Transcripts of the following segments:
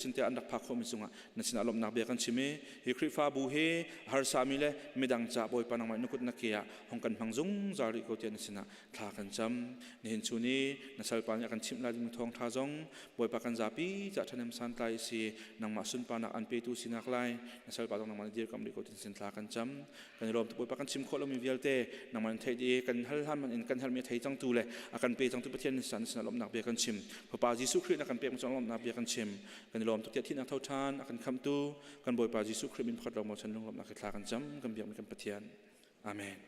Sintiah an rak phak khawhmi cungah na sinah lawmhnak bia kan chim i hi Khrihfabu hi harsami le midang ca Bawipa nangmah na kut na ke ah hong kan hmang zungzal rih ko tiah na sinah thla kan cam. Nihin chun i na salpa nih a kan chimh lai dingmi thawngṭha zong Bawipa kan zapi ca ṭhahnem santlai si nangmah sunparnak an petu sinak lai na salpa zong nangmah na dirkamh rih ko tin sin thla kan cam. Kan i lawm tuk Bawipa kan chim khawh lomi vialte nangmah in theih dih i kan hal hlan man in kan herhmi a thei cangtu le a kan pe cangtu Pathian ni san sinah lawmhnak bia kan chim. Fapa Jesuh Khrih na kan pek cang lawmhnak bia kan chim. Kan i lawm tuk tiah thihnak tho ṭhan a kan khamhtu kan Bawipa Jesuh Khrih min pakhat lawng maw chan lunglawmhnak he thla kan cam kan biakmi kan Pathian. Amen.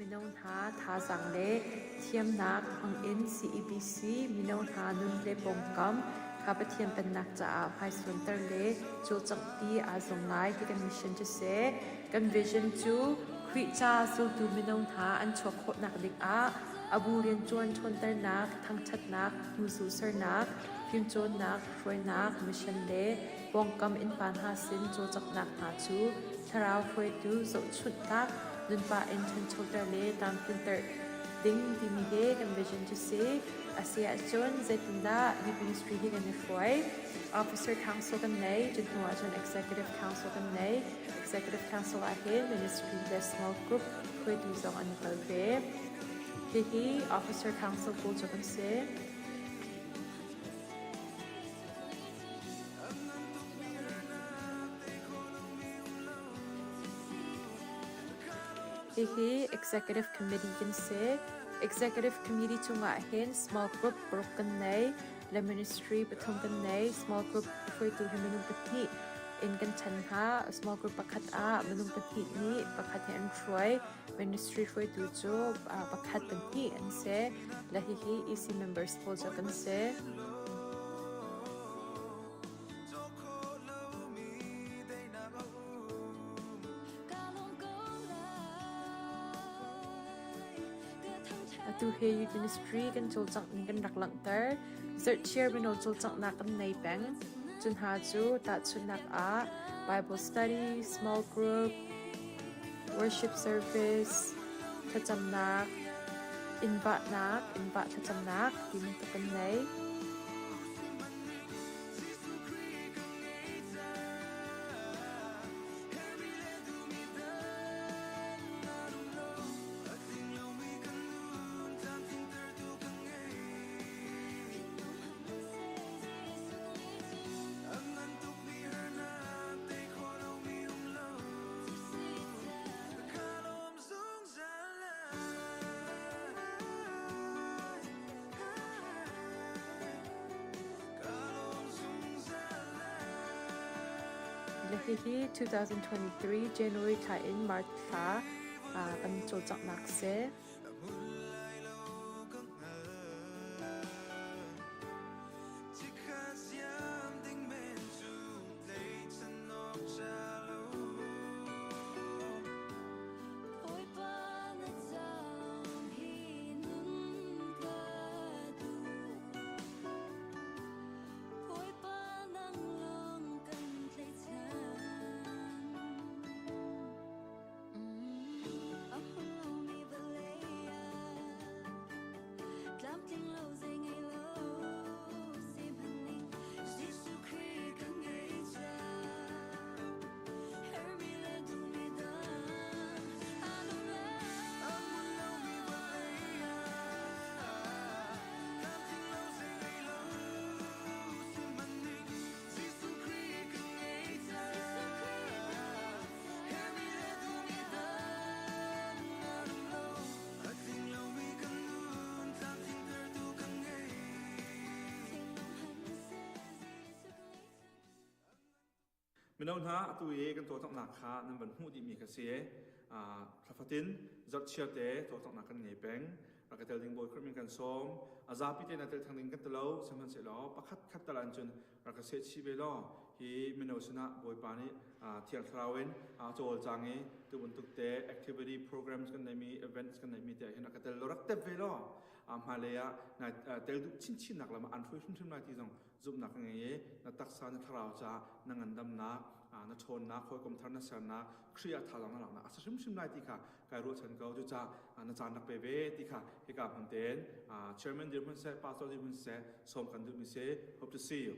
Mino hna thazaang le thiamnak hmangin CEBC mino hna nun le pawngkam kha Pathian Pennak caah hmaisuanter le cawlcanghpi aa zuam lai ti kan mission cu seh. Kan vision cu Khrih ca zultu mino hna an chuak khawhnak dingah a bu rianṭuan ṭhawnternak, thangṭhatnak, hnuzul sernak, fimcawnnak, hruainak, mission le pawngkam innpa hna sin cawlcanghnak hna cu thlarau hruaitu zohchunhnak, nunpah in ṭhanchoter le tlamtlinter ding timi hi kan vision cu si. A si ahcun zeitindah youth ministry hi kan i hruai? Officer Council kan nei, cu hnu ahcun Executive Council kan nei. Executive Council ah hin ministry le small group hruaitu zong an i tel ve. Hihi Officer Council pawl cu kan si. Hihi Executive Committee kan si. Executive Committee chungah hin small group paruk kan nei, le ministry pathum kan nei. Small group hruaitu hi minung pahnih in kan chan hna. Small group pakhat ah minung pahnih nih pakhat hi an hruai. Ministry hruaitu cu pakhat pahnih an si. Le hihi EC members pawl cu kan si. Atu hi Youth Ministry kan cawlcangh ning kan rak langhter. Zarhchiar mino cawlcanghnak kan nei peng. Cu hna cu tahchunhnak ah Bible study, small group, worship service, thlacamnak, inn vahnak, inn vah thlacamnak ti bantuk kan nei. Hihi 2023 January thla in March thla kan cawlcanghnak si. Mino hna atu i kan cawlcanghnak kha nan van hmuh dihmi kha si. Thlafatin zarhchiar te cawlcanghnak kan ngei peng. Rak ka tel ding Bawi Khrih min kan sawm. A zapi te na tel thang ding kan ti lo, sihmanhsehlaw pakhat khat tal ahcun rak ka seh chih ve law. Hi mino sinah Bawipa nih Thiang Thlarau in cawlcang i tu bantuk te activity programs kan neimi events kan neimi te hin a ka tel lo rak tep ve law hmailei ah nai tel duh chinchin nak lam ah an hruai hrimhrim lai ti zong zumhnak ka ngei i na taksa na thlarau caah na ngandamnak na ṭhawnnak hawikom thar na sernak Khrih ah thazaang na laknak a si hrimhrim lai ti kha kai ruahchan ko. Cucaah na caan rak pe ve ti kha hika hmun tein chairman dirhmun seh pastor dirhmun seh sawm kan duhmi si. Hope to see you.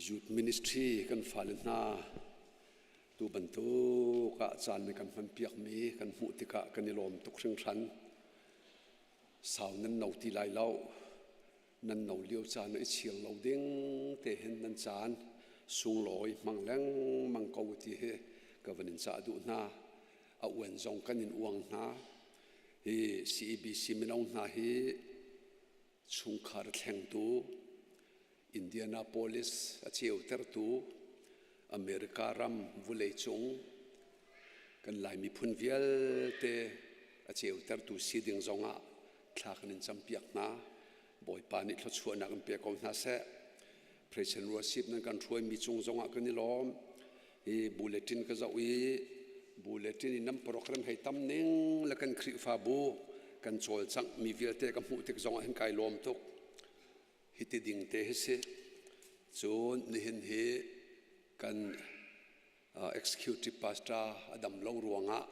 Youth Ministry kan fale hna tu bantuk ah caan na kan hmanpiakmi kan hmuh tikah kan i lawm tuk hringhran. Sau nan no ti lai lo. Nan no lio caan i chir lo ding te hin nan caan sunglawi hmang lengmang ko ti hi ka van in cah duh hna. A uan zong kan in uang hna. Hi CEBC mino hna hi chungkhar thlengtu Indianapolis a ceutertu America ram vawleicung kan Lai miphun vialte a ceutertu si ding zongah thla kan in campiak hna. Bawipa nih thluachuahnak in pe ko hna seh. President Ruasip nan kan hruaimi cung zongah kan i lawm. Hi bulletin ka zoh i bulletin in nan program hei tam ning le kan Khrihfabu kan cawlcangh mi vialte ka hmuh tik zongah hin kai lawm tuk. Hiti ding te hi si. Cun nihin hi kan executive pastor a dam lo ruangah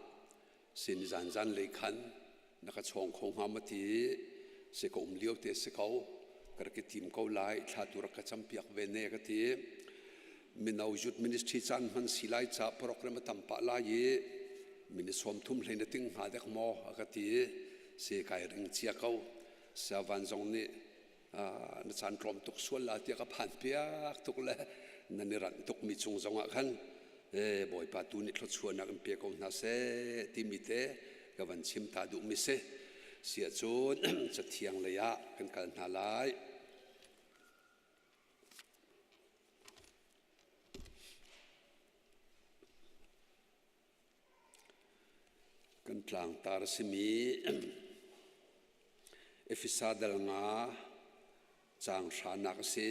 sin zan zan lei khan na ka chawng kho hnga ma ti si ka um lio te si ko ka rak i tim ko lai thla tu rak ka campiak ve ne ka ti mino youth ministry caan hman si lai ca program a tam pah lai i mini sawm thum hlei na ting hnga dek maw a ka ti si kai ring cia ko Savan zong nih na caan tlawm tuk sual la tiah ka phan piak tuk le nan i ranh tuk mi cung zongah khan Bawipa tu nih thluachuahnak in pe ko hna seh timi te ka van chim ta duh mi si. Siah cun cathiang lei ah kan kal hna lai. Kan tlangtar a simi Efesa dal nga caang hranak a si.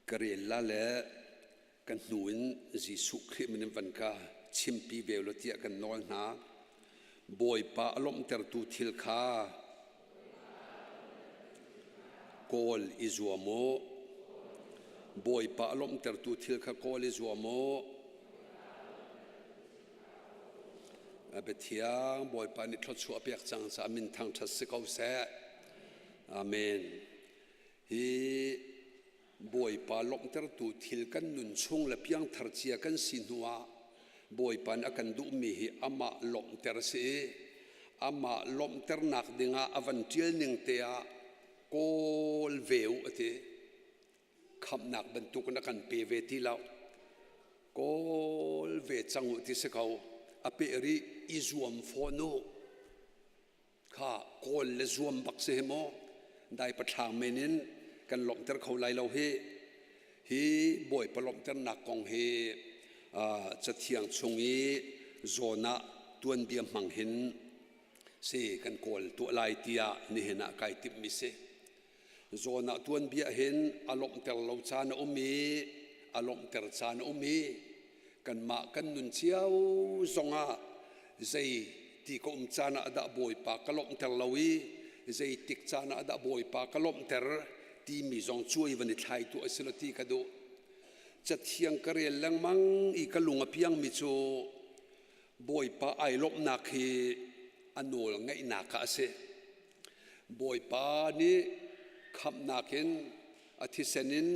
Ka rel la le kan hnu in Jesuh Khrih min in van ka chimpi ve law tiah kan nawl hna. Bawipa a lawmhtertu thil kha kawl i zuam u. Bawipa a lawmhtertu thil kha kawl i zuam u. A biathiang Bawipa nih thluachuah pek cang caah min thangṭhat si ko seh. Amen. Hi Bawipa lawmhtertu thil kan nun chung le piangthar cia kan si hnuah Bawipa nih a kan duhmi hi amah lawmhter a si i amah lawmhternak dingah a van ṭial ning te ah kawl ve u a ti. Khamhnak bantukin a kan pe ve ti lo. Kawl ve cang u ti si ko. A peh rih i zuam fawn u. Kha kawl le zuam bak si hi maw dai pathlang men in kan lawmhter kho lai lo hi. Hi Bawipa lawmhternak kong hi Cathiang chung i zawn ah tuanbia hmang hin si kan kawl tuah lai tiah nihin ah kai timhmi si. Zawn ah tuanbia hin a lawmhter lo caan a um i a lawmhter caan a um i kanmah kan nun cio zongah zei ti ka um caan ah dah Bawipa ka lawmhter lo i zeitik caan ah dah Bawipa ka lawmhter timi zong cuai van i thlai tu a si lo ti ka duh. Cathiang ka rel lengmang i ka lung a piangmi cu Bawipa ai lawmhnak hi a nawl ngaihnak ah a si. Bawipa nih khamhnak in a thisen in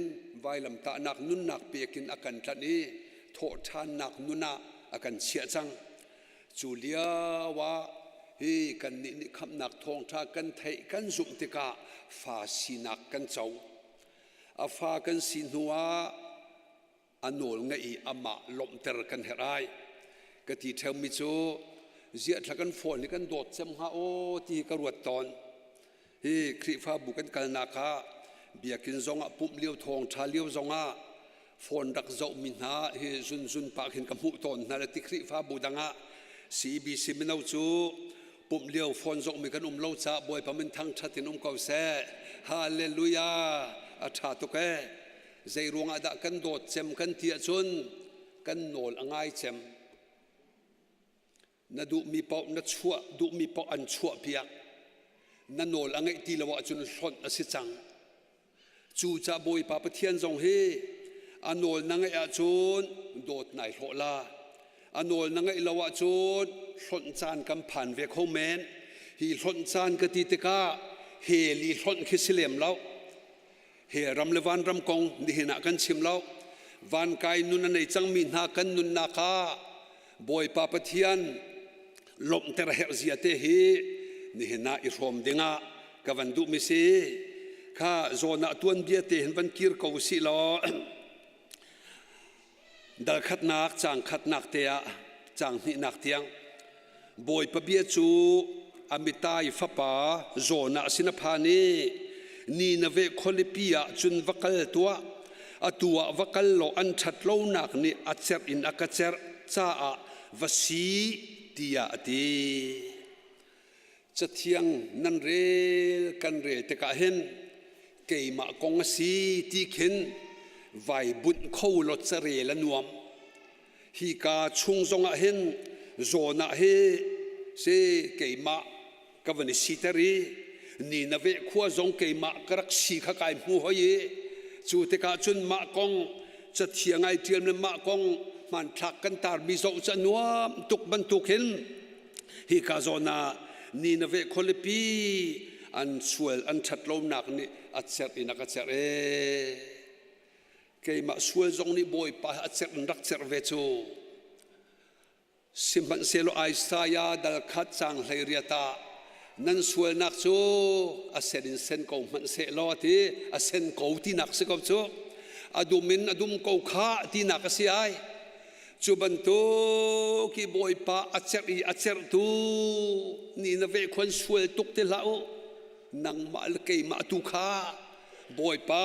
vailamtahnak nunnak pek in a kan tlanh i thawhṭhannak nun ah a kan chiah cang. Cu lio ah hi kannih nih khamhnak thawngṭha kan theih kan zumh tikah fa sinak kan co. A fa kan si hnuah a nawl ngeih i amah lawmhter kan herh ai. Ka ti ṭheumi cu ziahthla kan fawn hi kan dawt cem hnga aw ti hi ka ruat tawn. Hi Khrihfabu kan kalnak ah biakinn zongah pumh lio thawngṭha lio zongah phone rak zohmi hna hi zunzun pah khin ka hmuh tawn hna le ti Khrihfabu dang ah CBC mino cu pumh lio phone zohmi kan um lo caah Bawipa min thangṭhat in um ko seh. Hallelujah! A ṭha tuk ee. Zei ruangah dah kan dawt cem kan ti ahcun kan nawl a ngai cem. Na duhmi paoh na chuah, duhmi paoh an chuah piak. Na nawl a ngeih ti lo ahcun hlonh a si cang. Cu ca Bawipa Pathian zong hi a nawl na ngeih ahcun dawt nai hlawh la. A nawl na ngeih lo ahcun hlonh caan kan phan ve kho men. Hi hlonh caan ka ti tikah heli hlonh khi si lem lo. He ram le van ram kong nihin ah kan chim lo. Van kai nun a nei cangmi hna kan nunnak ah Bawipa Pathian lawmhter herh zia te hi nihin ah i hrawm dingah ka van duhmi si. Kha zawn ah tuanbia te hin van kir ko usih law dal khatnak caang khatnak te ah caang hnihnak tiang Bawipa bia cu Amittai fapa Jonah sin a phan i Nineveh khualipi ah cun va kal tuah atu ah va kal law an ṭhat lonak nih a cerh in a ka cerh caah va si tiah a ti. Cathiang nan rel kan rel tikah hin keimah kong a si ti khin vai bunh kho law carel a nuam. Hika chung zongah hin Jonah hi si keimah ka van i siter i Nineveh khua zong keimah ka rak si kha kai hmu hoi i cu tikah cun mah kong cathiang ai ṭial le mah kong hmanthlak kan tarmi zoh cu a nuam tuk bantuk hin hika zawn ah Nineveh khualipi an sual an ṭhat lonak nih a cerh in a ka cerh ee. Keimah sual zong nih Bawipa a cerh in rak cerh ve cu. Sihmanhsehlaw Isaiah dal khat caang 18 ah nan sualnak cu a sen in sen ko hmanh sehlaw a ti a sen ko tinak si ko cu a dum in a dum ko kha tinak a si ai cu bantuk i Bawipa a cerh i a cerhtu ni na ve khuan sual tuk ti hlah u nangmah le keimah tu kha Bawipa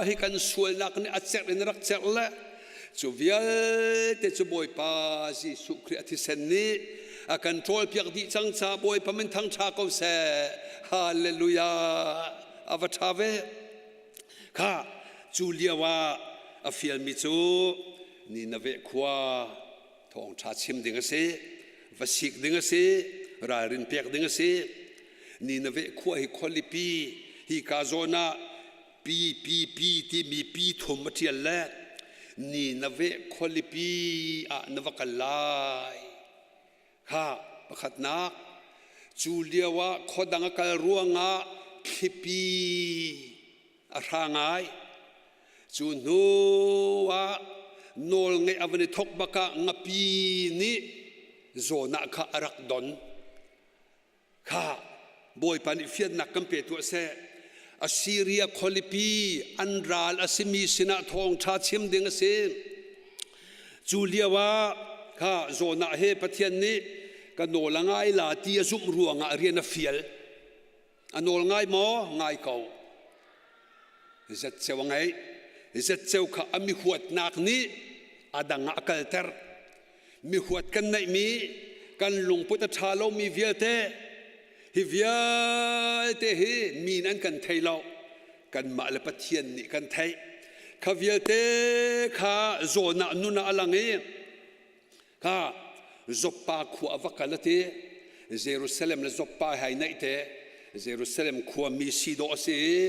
hi kan sualnak nih a cerh in rak cerh le cu vialte cu Bawipa Jesuh Khrih a thisen nih a kan ṭawlpiak dih cang ca Bawipa min thangṭha ko seh. Hallelujah. A va ṭha ve. Kha cu lio ah a fialmi cu Nineveh khua thawngṭha chim ding a si, va sik ding a si, ralrin pek ding a si. Nineveh khua hi khualipi hi ka zawn ah pi pi pi timi pi thum a ṭial le Nineveh khualipi ah na va kal lai. Kha pakhatnak cu lio ah khua dang a kal ruangah thlipi a hra ngai. Cu hnu ah nawl ngeih a van i thok bak ah ngapi nih Jonah kha a rak don. Kha Bawipa nih fiannak kan pe tuah seh. Assyria khualipi an ral a simi sinah thawngṭha chim ding a si. Cu lio ah kha Jonah he Pathian nih ka nawl a ngai la ti a zumh ruangah rian a fial. A nawl ngai maw? Ngai ko. Zatceu a ngeih. Zatceu kha a mihuatnak nih a dang ah a kalter. Mihuat kan neihmi, kan lungput a ṭha lomi vialte, hi vialte hi mi an kan thei lo. Kanmah le Pathian nih kan theih. Kha vialte kha zawn ah nun ah a lang i kha Joppa khua a va kal a ti. Jerusalem le Joppa hai naih te Jerusalem khua mi si dawh a si i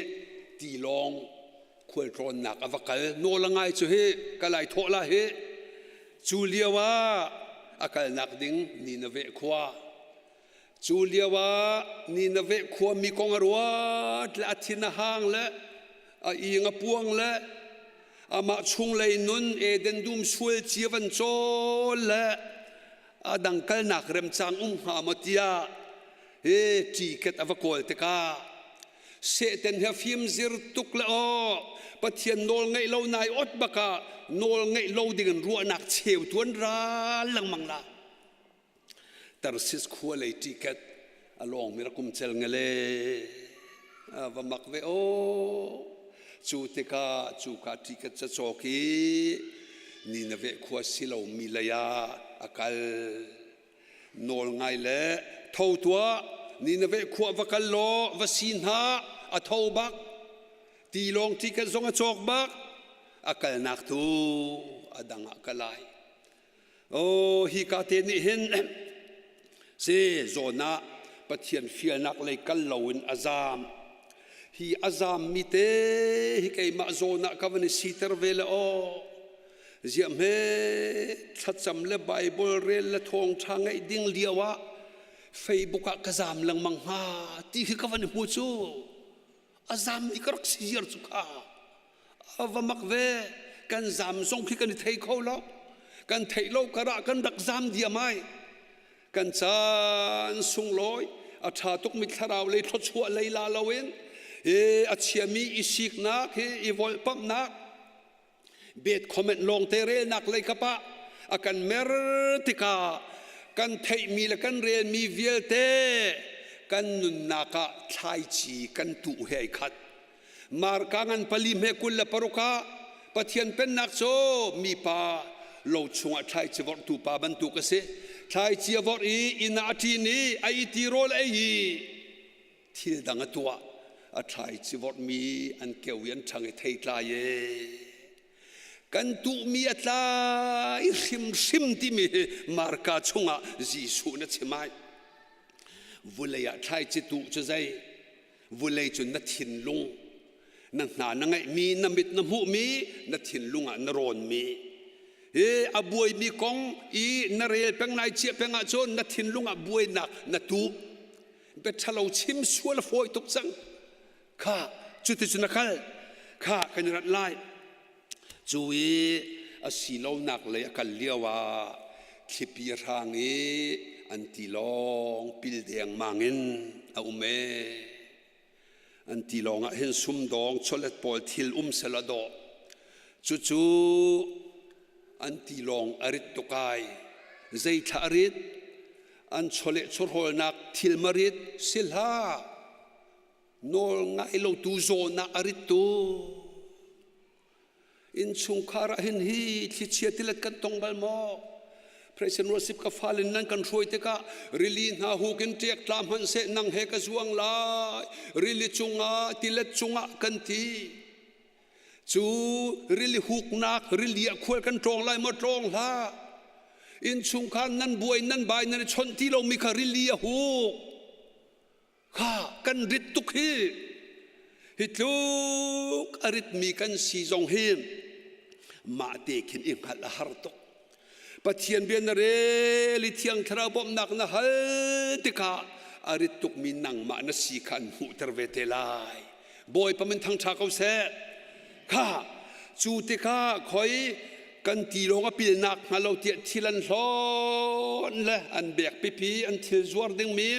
tilawng khualtlawnnak a va kal. Nawl a ngai cu hi ka lai thawh la hi. Cu lio ah a kalnak ding Nineveh khua. Cu lio ah Nineveh khua mi kong a ruat le a thin a hang le a ing a puang le amah chunglei nun Eden dum sual cia van cawl le a dang kalnak remcang um hnga maw tiah he ṭiket a va kawl tikah Satan he fim zir tuk le aw Pathian nawl ngeih lo nai ot bakah nawl ngeih lo ding in ruahnak cheu tuan ral lengmang la Tarsis khua lei ticket a lawng mi rak um cel ngele va mak ve o cu tikah cu ka ticket ca cawk i Nineveh khua si lo mi lei ah a kal nawl ngai le tho tuah Nineveh khua va kal law va si hna a tho bak tilawng ticket zong a cawk bak a kalnak tu a dang ah ka lai Oh, hi ka te nih hin si zawn ah Pathian fialnak lei kal loin a zaam. Hi a zaam mi te hi keimah zawn ah ka van i siter ve le aw. Ziah hme thlacam le Bible rel le thawngṭha ngaih ding lio ah Facebook ah ka zaam lengmang hnga ti hi ka van i hmu cu. A zam i ka rak si ziar cu kha. A va mak ve. Kan zam zong khi kan i thei kho lo. Kan theih lo karah kan rak zam diam ai. Kan caan sunglawi a ṭha tukmi thlarau lei thluachuah lei la loin i a chiami i siknak hi i volhpamhnak bet comment lawng te relnak lei kap ah a kan mer tikah kan theihmi le kan relmi vialte kan nunnak ah thlaici kan tuh he ai khat. Marka ngan pali hme 26 ah Pathian pennak cu mipa lo chungah thlaici vorhtu pa bantuk a si. Thlaici a vorh i inn ah a ṭin i a i tirawl ei i thil dang a tuah. A thlaici vorhmi an keu i an ṭhang i thei tlai e. Kan tuhmi a tlai hrimhrim timi hi Marka chungah Jesuh na chim ai. Vulei ah thlaici tuh cu zei? Vulei cu na thinlung, na hna na ngeihmi, na mit na hmuhmi, na thinlung ah na rawnmi. Hi a buaimi kong i na rel peng nai chiah peng ahcun na thinlung ah buainak na tuh. Bia ṭhalo chim sual a fawi tuk cang. Kha cuticun na kal. Kha kan i ranh lai. Cu i a silonak lei a kal lio ah thlipi a hrang i an tilawng pil dengmang in a um ee. An tilawng ah hin sumdawng chawlet pawl thil um sel a dawh. Cucu an tilawng a rit tuk ai. Zeithla a rit? An chawleh chawhrawlnak thil ma rit si hlah. Nawl ngai lo tu zawn ah a rit tu. Innchungkhar ah hin hi thlichia tilet kan tong bal maw? President Worship ka fale nan kan hruai tikah rili hna huk in ṭiak tla hmanh seh nang he ka zuang lai rili cungah tilet cungah kan ti. Cu rili huknak rili ah khual kan tlawng lai maw tlawng hlah. Innchungkhar nan buai nan bai nan i chawnh ti lomi kha rili a huk. Kha kan rit tuk hi. Hi tluk a ritmi kan si zong hi mah te khin i hngalh a har tuk. Pathian bia na rel i Thiang Thlarau bawmhnak na hal tikah a rit tukmi nangmah na si kha an hmuhter ve te lai. Bawipa min thangṭha ko seh. Kha cu tikah khoi kan tilawng a pilnak hnga lo tiah thil an hlawn le an bek pipi an thil zuar dingmi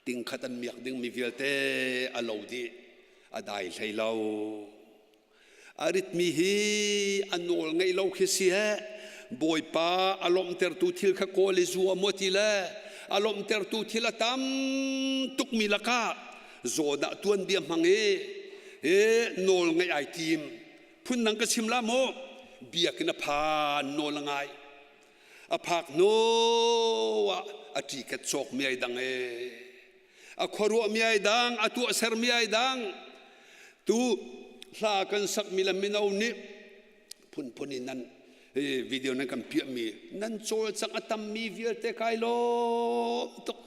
tingkhat an miak dingmi vialte a lo dih a dai hlei lo. A ritmi hi a nawl ngeih lo khi si he Bawipa a lawmhtertu thil kha kawl i zuam u ti le a lawmhtertu thil a tam tukmi lakah zawn ah tuanbia hmang i he nawl ngeih ai tim phundang ka chim la mu biakinn a phan nawl a ngai a phak hnu ah a ṭiket cawk mi ai dang e a khuaruah mi ai dang a tuahser mi ai dang tu hla kan sak mi le mino nih phunphun in nan video nan kan piah mi nan cawlcangh a tam mi vialte kai lawm tuk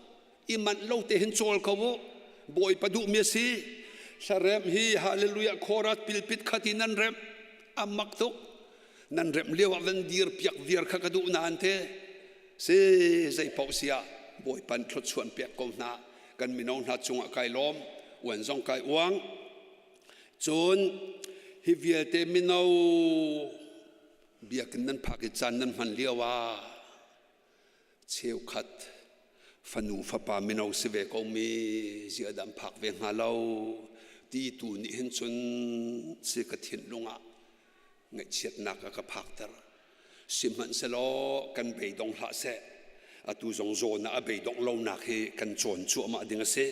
i manh lo te hin cawl ko u Bawipa duh mi a si hlarem hi hallelujah khorat pilpit khat in nan remh a mak tuk nan remh lio ah van dir piak viar kha ka duh nain te si zei paoh si ah Bawipa thluachuan pek ko hna kan mino hna cungah kai lawm uan zong kai uang cun hi vialte mino biakinn nan phak i caan nan hman lio ah cheukhat fanu fapa mino si ve ko mi ziah dah phak ve hnga lo ti tu nih hin cun si ka thinlung ah ngaihchiatnak a ka phakter sihmanhsehlaw kan beidong hlah seh atu zong zawn ah a beidongh lonak hi kan cawn cuahmah ding a si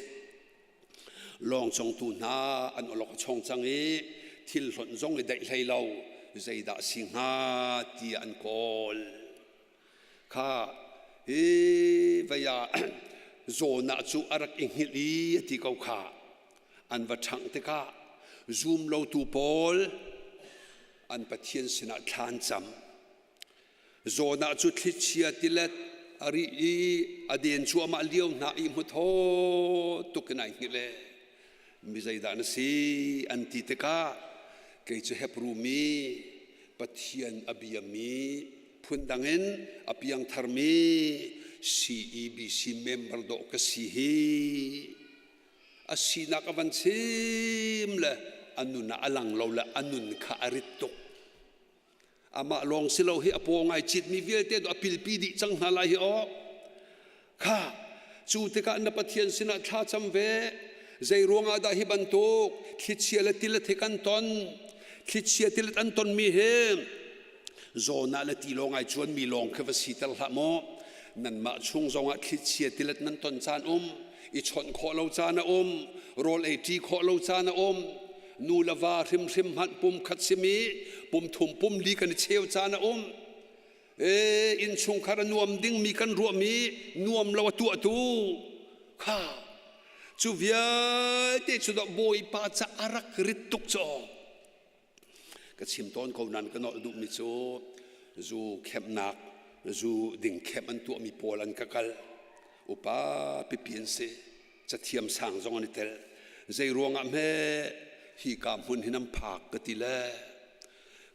lawng congtu hna an awlok a chong cang i thil hlonh zong i daih hlei lo zeidah si hnga tiah an kawl Kha hi vei ah Jonah cu a rak i hngilh i a ti ko kha. An va ṭhangh tikah zum lotu pawl an Pathian sinah thla an cam. Jonah cu thlichia tilet a rih i a den cuahmah lio hna i hmuthaw tuk in ai hngilh ee. Mi zeidah na si an ti tikah kei cu Hebru mi Pathian a biami phundang in a piangtharmi CEBC member dawh ka si hi. A sinak a van chim le a nun ah a lang lo le a nun kha a rit tuk. Amah lawng si lo hi a paw ngai citmi vialte a pilpi dih cang hna lai hi aw. Kha cu tikah na Pathian sinah thla cam ve. Zei ruangah dah hi bantuk thlichia le tilet hi kan ton? Thlichia tilet an tonmi hi zawn ah le ti lawng ai cuanmi lawng khi va siter hlah maw? Nanmah chung zongah thlichia tilet nan ton caan um, i chawnh khawh lo caan a um, rawl ei ṭi khawh lo caan a um, nu le va hrimhrim hmanh pum khat simi pum thum pum li kan i cheu caan a um. E innchungkhar a nuam dingmi kan ruahmi nuam lo a tuahtu kha cu vialte cu dah Bawipa ca a rak rit tuk cu ka chim tawn ko nan ka nolh duhmi cu zu khemhnak zu ding khemh an tuahmi pawl an ka kal upa pipi an si cathiam sang zong an i tel zei ruangah hme hi ka hmun hi nan phak ka ti le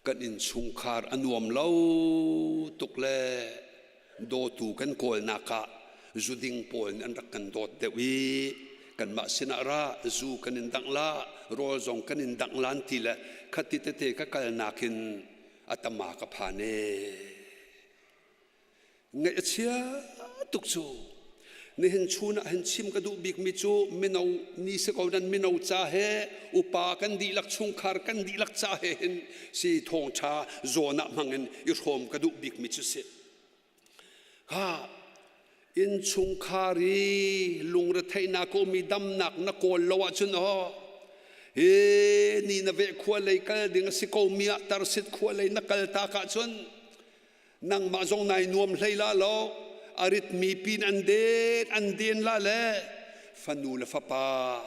kan innchungkhar a nuam lo tuk le dawtu kan kawlnak ah zuding pawl nih an rak kan dawt deuh i kanmah sinah ra zu kan in dangh la rawl zong kan in dangh lan ti le khati tete ka kalnak in a tama ka phan e Ngaih a chia tuk cu. Nihin chun ah hin chim ka duh bikmi cu mino ni si ko nan mino ca he upa kan dihlak chungkhar kan dihlak ca he hin si thawngṭha zawn ah hmang in i hrawm ka duh bikmi cu si. Ha innchungkhar i lungretheihnak a ummi damnak na kawl lo ahcun aw hi ni na veh khua lei kal ding a si ko mi ah tarsit khua lei na kal tak ahcun Nangmah zong nai nuam hlei la lo, a ritmi pin an den an den la le fanu le fapa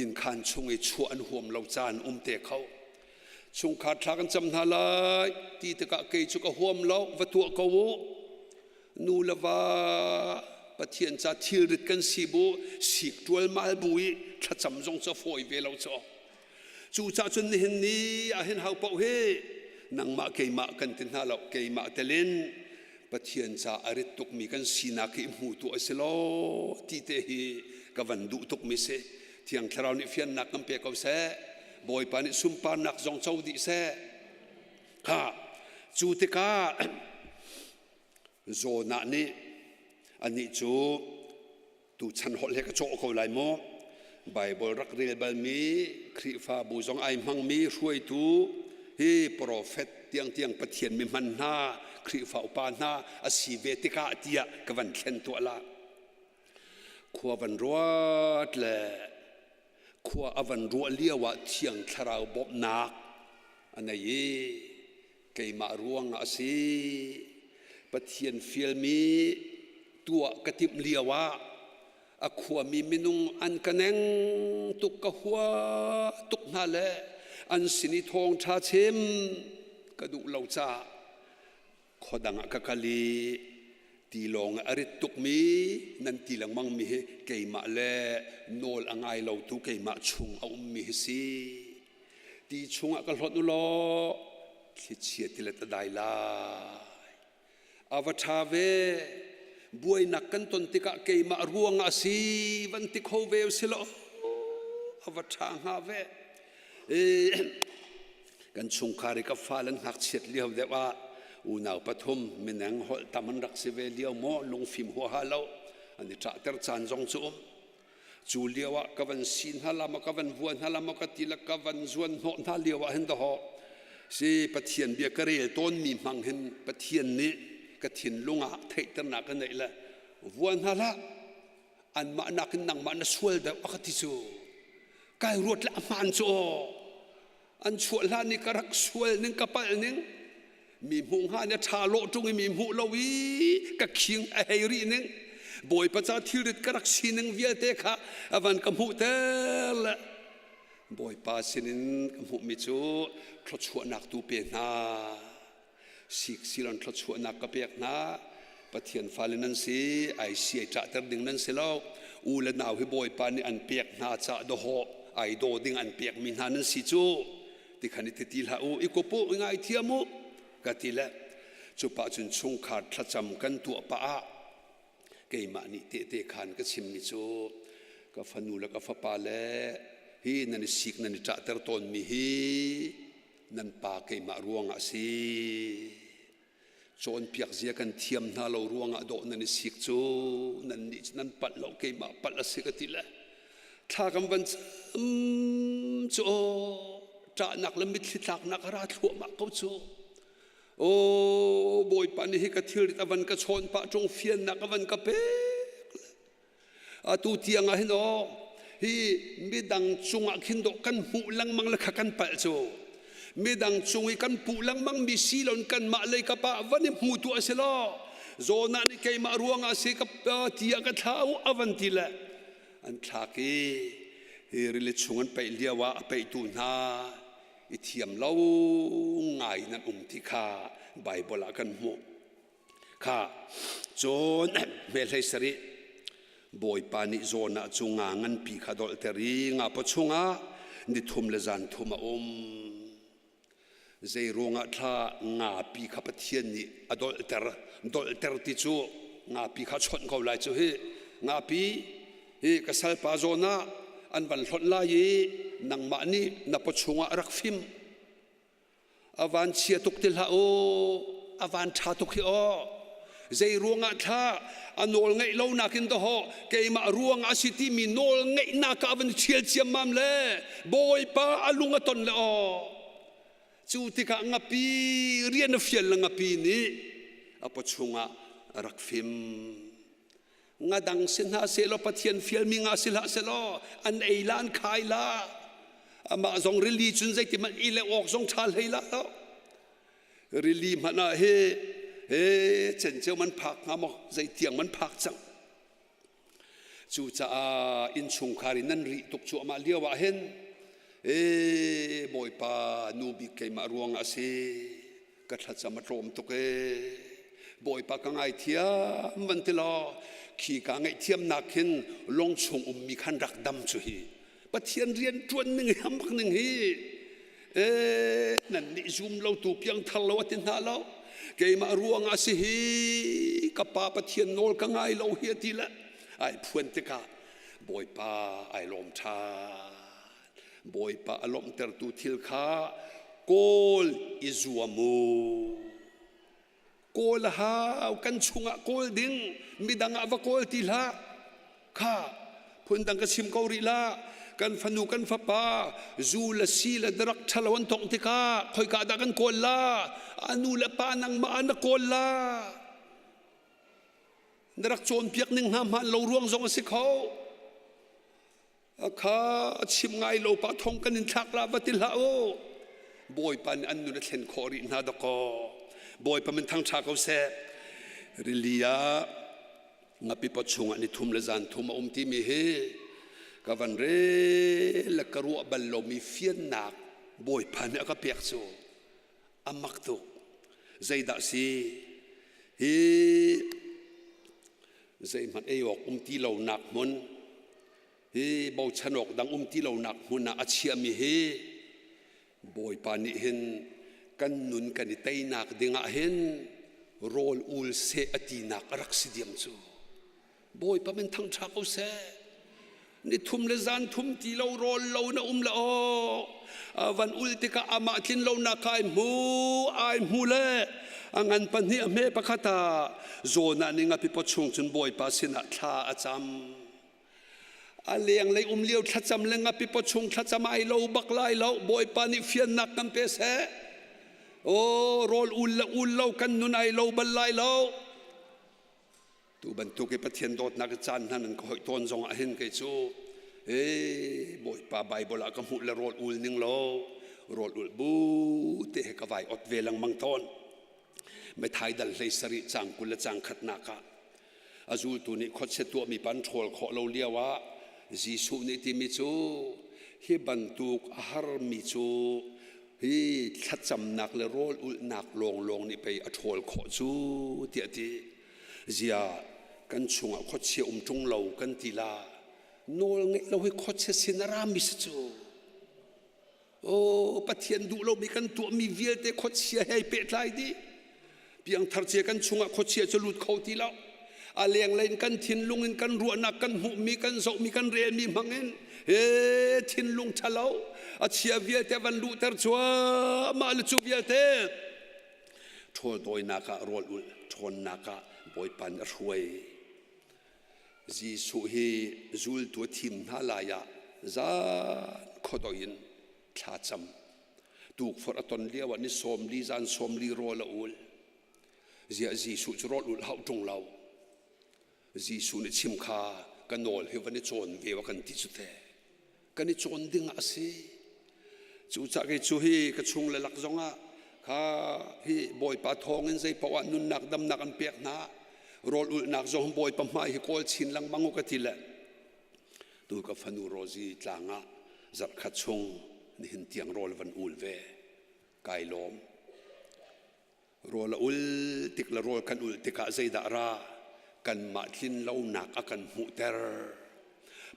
innkhan chung i chuah an huam lo caan um te kho. Chungkhar thla kan cam hna lai ti tikah kei cu ka huam lo, va tuah ko u. Nu le va Pathian ca thilrit kan si bu sik ṭualmal bu i thlacam zong cu a fawi ve lo cu. Cucaah cun nihin ni ah hin hau paoh hi nangmah keimah kan ti hna lo keimah telin Pathian ca a rit tukmi kan sinak hi hmu tu a si lo ti te hi ka van duh tukmi si. Thiang Thlarau nih fiannak kan pe ko seh. Bawipa nih sunparnak zong co dih seh. Kha cu tikah Jonah nih anih cu tuchan holh he ka cawh ko lai maw Bible rak rel balmi Khrihfabu zong ai hmangmi hruaitu hi profet tiangtiang Pathian mi hman hna Khrihfa upa hna a si ve tikah tiah ka van thlen tuah la khua van ruat le khua a van ruah lio ah thiang thlarau bawmhnak a nei i keimah ruangah a si. Pathian fialmi tuah ka timh lio ah a khuami minung an ka neng tuk ka hua tuk hna le an sin i thawngṭha chim ka duh lo caah khuadang ah ka kal i tilawng a rit tukmi nan ti lengmang mi hi keimah le nawl a ngai lotu keimah chung a ummi hi si. Ti chungah ka hlawt u law thlichia tilet a dai lai. A va ṭha ve. Buainak kan ton tikah keimah ruangah a si van ti kho ve si law a va ṭha hnga ve. Kan chungkhar i ka fale an ngakchiat lio deuh ah unau pathum mineng holh tam an rak si ve lio maw lungfim huaha lo an i ṭahter caan zong cu um. Cu lio ah ka van si hna la maw ka van vua hna la maw ka ti le ka van zuan hnawh hna lio ah hin dahawh si Pathian bia ka rel tawnmi hmang hin Pathian nih ka thinlung ah theihternak ka neih le vua hna hlah anmah nakin nangmah na sual deuh a ka ti cu kai ruat le a hmaan cu aw an chuah hlan i ka rak sual ning ka palh ning mi hmuh hnga nih a ṭha lawh ṭung i mi hmuh lo i ka khing a hei rih ning Bawipa ca thilrit ka rak sining vialte kha a van ka hmuhter le Bawipa sinin ka hmuhmi cu thluachuahnak tu pe hna siksilon thluachuahnak ka pek hna Pathian fale nan si ai si ai ṭahter ding nan si lo u le nau hi Bawipa nih an pek hna cah dawhawh ai daw ding an pekmi hna nan si cu tikhan i ti hlah u i kup u i ngaithiam u ka ti le cu pah cun chungkhar thlacam kan tuah pah ah keimah nih tehte khan ka chimmi cu Ka fanu le ka fapa le hi nan i sik nan i ṭahter tawnmi hi nan pa keimah ruangah a si. Cawnpiak zia kan thiam hna lo ruangah dawh nan i sik cu nan nih cu nan palh lo keimah palh a si ka ti le thla kan van cam cu aw ṭahnak le mitthli tlaknak a ra thluahmah ko cu. Aw Bawipa nih hi ka thilrit a van ka chawn pah ṭung fiannak a van ka pek. Atu tiang ah hin aw hi midang cungah khin dawh kan hmuh lengmang le kha kan palh cu. Midang cung i kan puh lengmang mi si loin kanmah lei kap ah van i hmu tu a si lo. Zawn ah nih keimah ruangah si ka ti ah ka thla u a van ti le an thlak i hi rili chung an paih lio ah a paihtu hna i thiam lo ngai in an um ti kha Baibal ah kan hmuh. Kha cun hmehlei sarih Bawipa nih zawn ah cu nga nganpi kha dolhter i nga paw chungah ni thum le zan thum a um. Zei ruangah thla ngapi kha Pathian nih a dolhter dolhter ti cu ngapi kha chawnh ko lai cu hi ngapi hi ka salpa zawn ah an van hlonh lai i nangmah nih na paw chungah rak fim A van chia tuk ti hlah u, a van ṭha tuk hi aw. Zei ruangah thla a nawl ngeih lo nakin dawhawh keimah ruangah a si timi nawl ngeihnak ah van ṭhial ciammam le Bawipa a lung a ton le aw. Cu tikah ngapi rian a fial le ngapi nih a pawchung ah a rak fim. Nga dang si hna sehlaw Pathian fialmi nga si hlah sehlaw an ei la an khai la. Amah zong rili cun zeiti hmanh i le awk zong ṭha hlei la lo. Rili hmanh ah he he cenceo man phak hnga maw zeitiang man phak cang. Cucaah innchungkhar in nan rih tuk cuahmah lio ah hin ee Bawipa nu bik keimah ruangah a si. Ka thlacam a tlawm tuk ee. Bawipa ka ngaithiam van ti law khi ka ngaihthiamnak khin lung chung ummi khan rak dam cu hi. Pathian rian ṭuan ning hi hambak ning hi ee nan nih zum lo tu piangthar lo a ti hna lo. Keimah ruangah a si hi ka pa Pathian nawl ka ngai lo hi a ti le ai phuan tikah Bawipa ai lawm ṭhan. Bawipa a lawmhtertu thil kha kawl i zuam u. Kawl a hau, kan chungah kawl ding, midang ah va kawl ti hlah. Kha, phundang ka chim ko rih la, kan fanu kan fapa zu le si le drug ṭhalo an tongh tikah khoika dah kan kawl la? A nu le pa nangmah ah na kawl la. Na rak cawnpiak ning hna hmaan lo ruang zong a si kho. Kha a chim ngai lo pa thong kan in thlak la va ti hlah u. Bawipa nih an nun a thlen khawh rih hna dakaw. Bawipa min thangṭha ko seh. Rili ah ngapi paw chungah ni thum le zan thum a um timi hi ka van rel le ka ruah bal lomi fiannak Bawipa nih a ka pek cu a mak tuk. Zeidah si hi zeihmanh ei awk um ti lonak hmun hi bochan awk dang um ti lonak hmun ah a chiahmi hi Bawipa nih hin kan nun kan i teinak dingah hin rawl ul seh a tinak a rak si diam cu. Bawipa min thangṭha ko seh. Ni thum le zan thum ti lo rawl lo na um le aw van ul tikah amah tlin lo nak ai hmu ai hmu le a ngan pahnih a hme pakhat ah zawn ah ning a pipaw chung cun Bawipa sinah thla a cam. A lenglei um lio thlacam le ngapi paw chung thlacam ai lo bak lai lo Bawipa nih fiannak kan pe seh. Aw rawl ul le ul lo kan nun ai lo bal lai lo. Tu bantuk i Pathian dawtnak i caan hna nan ka hoih tawn zong ah hin kei cu ee Bawipa Baibal ah ka hmuh le rawl ul ning law rawl ul bu te he ka vai ot ve lengmang tawn. Methai dal hlei sarih cang 20 le cang khatnak ah a zultu nih khuachia tuahmi pan ṭhawl khawh lo lio ah Jesuh nih timi cu hi bantuk a harmi cu hi thlacamnak le rawl ulhnak lawnglawng nih pei a ṭhawl khawh cu tiah a ti. Zia kan chungah khuachia um ṭung lo kan ti la nawl ngeih lo hi khuachia sin a rami si cu. Aw Pathian duh lomi kan tuahmi vialte khuachia he ai pehtlai dih. Piangthar cia kan chungah khuachia cu lut kho ti lo. A lenglei in kan thinlung in kan ruahnak kan hmuhmi kan zohmi kan relmi hmangin he thinlung ṭhalo a chia vialte van luhter cuahmah le cu vialte ṭhawl dawinak ah rawl ulh ṭhawnnak ah Bawipa nih a hruai. Jesuh hi zultu a thim hna lai ah zan khuadoi in thla cam. Tukforh a ton lio ah ni 40 zan 40 rawl a ul. Ziah Jesuh cu rawl ulh hauh ṭung lo. Jesuh nih chim kha ka nawl hi van i cawn ve wa kan ti cu te. Kan i cawn ding ah a si. Cucaah kei cu hi ka chung le lak zongah kha hi Bawipa thawngin zei paoh ah nunnak damnak an pek hna. Rawl ulhnak zong Bawipa hmai hi kawl chin lengmang u ka ti le tu ka fanu Rosie tlang ah zarhkhat chung nihin tiang rawl van ul ve. Kai lawm. Rawl a ul tik le rawl kan ulh tikah zeidah ra kanmah tlin lonak a kan hmuhter.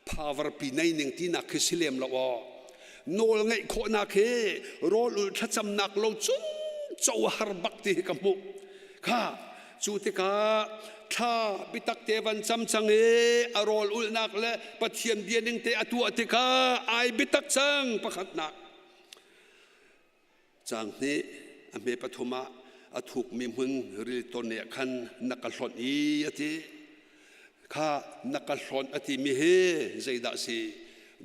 Power pi nei ning tinak khi si lem lo aw. Nawl ngeih khawhnak hi rawl ulh thlacamnak lo cun co har bak ti hi ka hmuh. Kha cu tikah thla bitak te van cam cang i a rawl ulhnak le Pathian bia ning te a tuah tikah ai bitak cang pakhatnak. Caang hnih a hme pathum ah a thukmi hmun ril ton ah khan na ka hlonh i a ti. Kha na ka hlonh a timi hi zeidah si?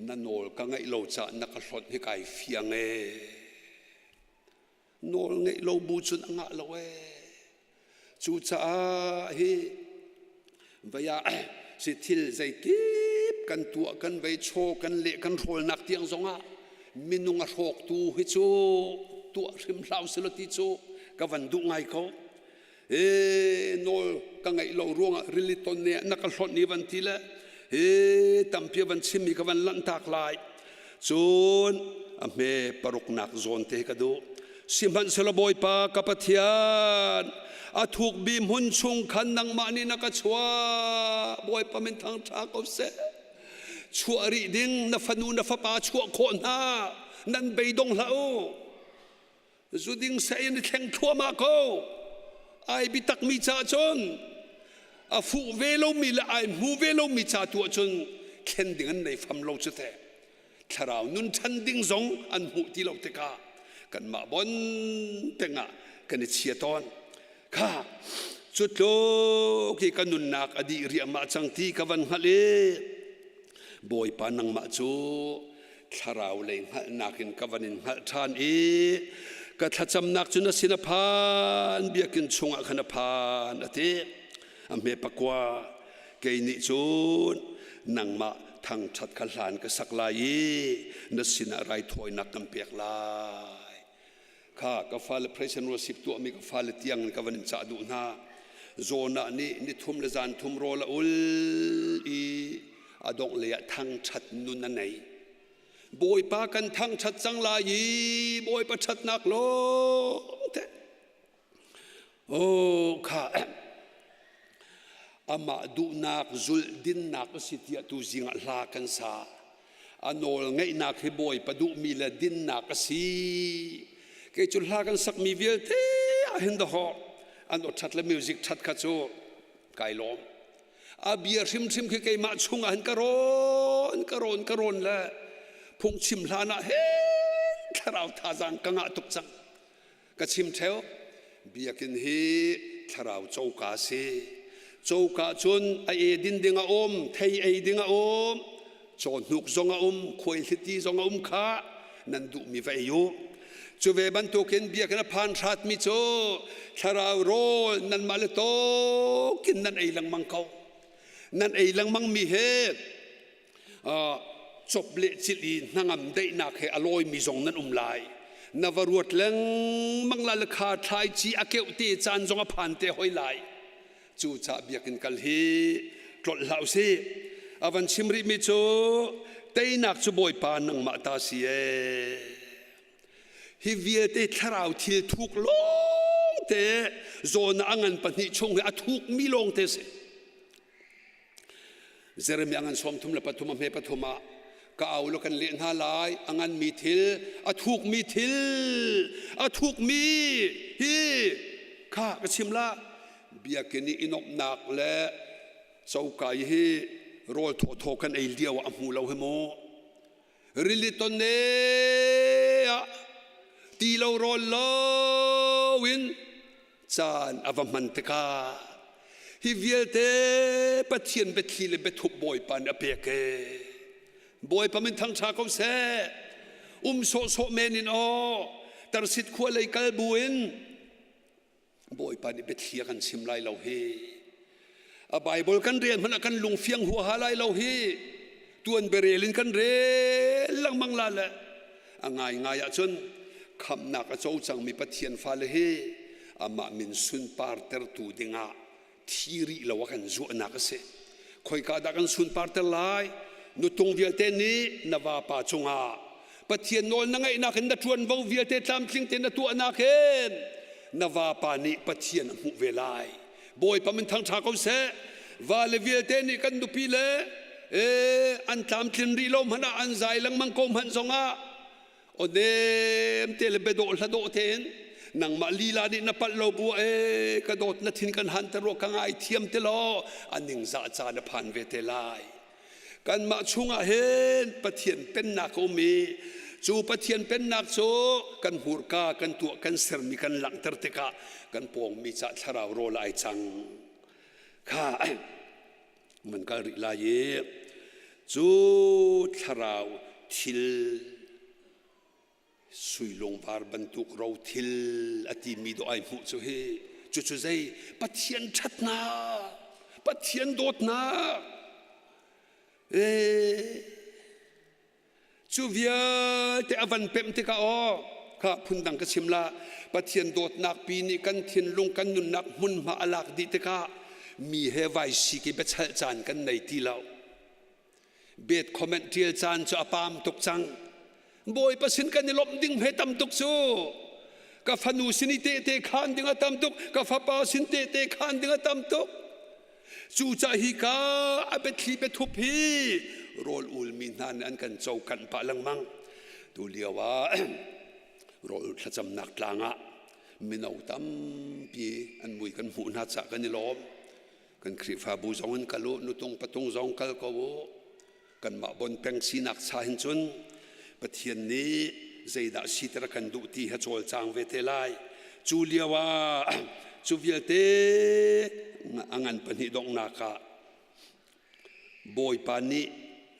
Na nawl ka ngaih lo caah na ka hlonh hi kai fiang ee. Nawl ngeih lo bu cun a ngah lo ee. Cucaah hi vei ah si thil zeikip kan tuah kan vei chaw kan leh kan hrawlnak tiang zongah minung a hrawktu hi cu tuah hrim hlah usih law ti cu ka van duh ngai ko. E nawl ka ngeih lo ruangah rili ton ne na ka hlonh ni van ti le e tampi van chimmi ka van lanhtak lai. Cun a hme paruknak zawn te ka duh. Sihmanhsehlaw Bawipa ka Pathian, a thukmi hmun chung khan nangmah nih na ka chuah. Bawipa min thangṭha ko seh. Chuah rih ding na fanu na fapa chuah khawh hna. Nan beidong hlah u. Zuding seh in i thleng thluahmah ko. Ai bitakmi caah cun a fuh ve lomi le ai hmu ve lomi ca tu ahcun thlen ding an nei fam lo cu teh. Thlarau nun ṭhan ding zong an hmuh ti lo tikah kanmah bon tengah kan i chia tawn. Kha cu tluk i ka nunnak a dih riahmah cang ti ka van hngalh i Bawipa nangmah cu thlarau lei hngalhnak in ka van in hngalh ṭhan i ka thlacamnak cu na sin a phan biakinn chungah khan a phan a ti. A hme pakua kei nih cun nangmah thangṭhat kha hlan ka sak lai i na sinah raithawinak kan pek lai. Kha ka fale praise and worship tuahmi ka fale tiang in ka van in cah duh hna. Jonah nih nithum le zan thum rawl a ul i a dongh lei ah thangṭhat nun a nei. Bawipa kan thangṭhat cang lai i Bawipa ṭhatnak lawng te Oh kha amah duhnak zulh dinnak a si tiah tu zing ah hla kan sa. A nawl ngeihnak hi Bawipa duhmi le dinnak a si. Kei cu hla kan sakmi vialte ah hin dahawh an aw ṭhat le music ṭhat kha cu kai lawm. A bia hrimhrim khi keimah chungah hin ka rawn ka rawn ka rawn le phungchim hlan ah hin thlarau thazaang ka ngah tuk cang. Ka chim theo, biakinn hi thlarau coka a si. Coka cun a edin ding a um, thei ei ding a um, cawhnuk zong a um, khuaihliti zong a um kha nan duhmi va ei u. Cu ve bantukin biakinn a phan hratmi cu thlarau rawl nanmah le tawkin nan ei lengmang ko. Nan ei lengmangmi he cop le cilh i hnangam daihnak he a lawimi zong nan um lai. Na va ruat lengmang la le kha thlaici a keuh te caan zong a phan te hoi lai. Cu ca biakinn kal hi tlolh hlah usih. A van chim rihmi cu teinak cu Bawipa nangmah ta si ee. Hi vialte thlarau thil thuk lawngte zawn a ngan pahnih chung hi a thukmi lawngte si. Jeremiah ngan 33 a hme pathum ah ka au law kan leh hna lai a nganmi thil a thukmi thil a thukmi hi kha ka chim la biakinn i i nuamhnak le. Coka i hi rawl thawthaw kan ei lio ah a hmu lo hi mu. Rili ton ne ah ti lo rawl lo in caan a va hman tikah hi vialte Pathian biathli le biathup Bawipa nih a pek e. Bawipa min thangṭha ko seh. Um sawhsawh men in aw Tarsit khua lei kal buin Bawipa nih biathli a kan chim lai lo hi. A Bible kan rel hmanh ah kan lungfiang huaha lai lo hi. Tuan berel in kan rel lengmang la le a ngaingai ahcun khamhnak a co cangmi Pathian fale hi amah min sunpartertu dingah thi rih lo a kan zuahnak a si. Khoika dah kan sunparter lai? Nutung vialte nih na vapa cungah Pathian nawl na ngaihnak in na ṭuanvo vialte tlamtling tein na tuahnak hin na vapa nih Pathian a hmuh ve lai. Bawipa min thangṭha ko seh. Vale vialte nih kan nupi le an tlamtlin rih lo hmanh ah an zai lengmang ko hmanh zongah aw nem te le biadawh hladawh tein nangmah lila nih na palh lo bu e ka dawt na thin kan han te rua ka ngai thiam te law a ningzah caan a phan ve te lai kanmah chungah hin Pathian pennak a um i cu Pathian pennak cu kan hmurka kan tuah kan sermi kan langhter tikah kan pawngmi cah thlarau rawl ai cang kha man kal rih lai i cu thlarau thil sui lungvar bantuk ro thil a timi dawh ai hmuh cu hi cucu zei Pathian ṭhatnak Pathian dawtnak ee Cu vialte a van pemh tikah aw kha phundang ka chim la Pathian dawtnak pi nih kan thinlung kan nunnak hmunhma a lak dih tikah mi he vai sik i biachalh caan kan nei ti lo. Bet comment ṭial caan cu a paam tuk cang. Bawipa sin kan i lawmh ding he tam tuk cu. Ka fanu sin i tehte khaan ding a tam tuk, ka fapa sin tehte khaan ding a tam tuk. Cucah hika a biathli biathup hi rawl ulmi hna nih an kan cokanh pah lengmang. Tu lio ah rawl thlacamnak tlang ah mino tampi an mui kan hmuh hna cah kan i lawm. Kan Khrihfabu zong in kal u, nutung patung zong kal ko u. Kanmah bon peng sinak cha hin cun Pathian nih zeidah siter a kan duh ti ha cawlcang ve te lai. Cu lio ah cu vialte a ngan pahnih donghnak ah Bawipa nih